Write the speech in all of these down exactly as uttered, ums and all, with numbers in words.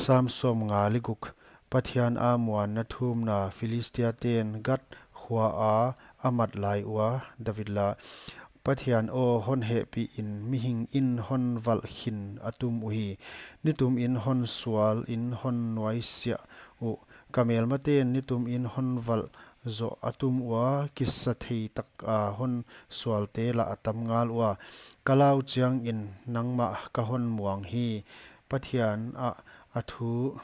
Sam sawmnga leh guk. Pathian a muanna thumna. Philistiaten Gath khua a a mat lai ua David la. Pathian aw, hon hehpih in, mihing in hon valh khin a tum uhi. Nitum in hon sual in hon nuaisiah uh. Ka melmaten nitum in hon valh zoh a tum ua, kisa thei taka hon sualte lah a tam ngal ua. Ka lau chiangin nangmah ka hon muang hi. Pathian ah a thu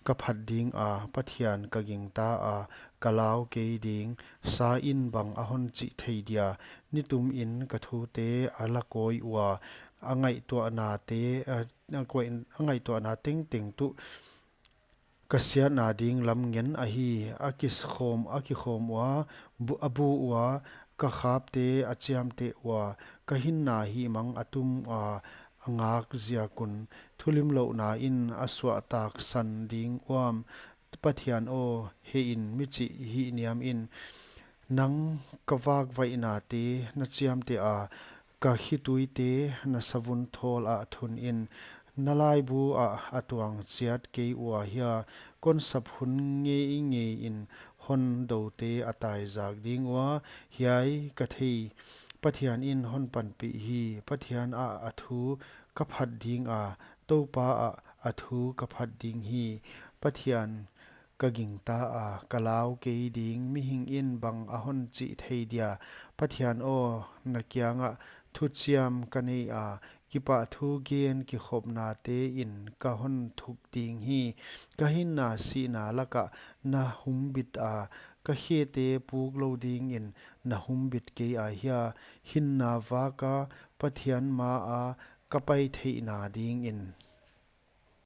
ka phat dinga, Pathian ka gingta a, ka lau kei ding. Sa in bang a hon chih thei dia? Nitum in ka thute a la kawi ua, a ngaihtuahnate, a, a ngaihtuahna tengteng tuh ka siatna ding lam ngen ahi. A kikhawm, a kikhawm ua, bu, a bu ua, ka khapte a chiamteh ua, ka hinna hihmang a tum a, a ngak ziak un. Thulimlouhna in a suahtaksan ding uam? Pathian aw, heh in, mi chih hihniam in. Nang ka vakvaihnate na chiamteh a, ka khituite na savun thawl ah thun in. Na laibu ah a tuang chiat kei ua hia? Kon sap hun ngeingei in hon doute a taizak ding ua, hiai ka thei. Pathian in hon panpih hi. Pathian ah a thu ka phat dinga, Toupa ah a thu ka phat ding hi. Pathian ka gingta a, ka lau kei ding. Mihing in bang a hon chih thei dia? Pathian aw, na kiangah thuchiam ka nei a, kipahthu gen kikhopnate in ka hon thuk ding hi. Ka hinna sihna lakah na humbit a, ka khete puk lou dingin na humbit kei a hia? Hinna vaka Pathian maa ka pai theihna dingin.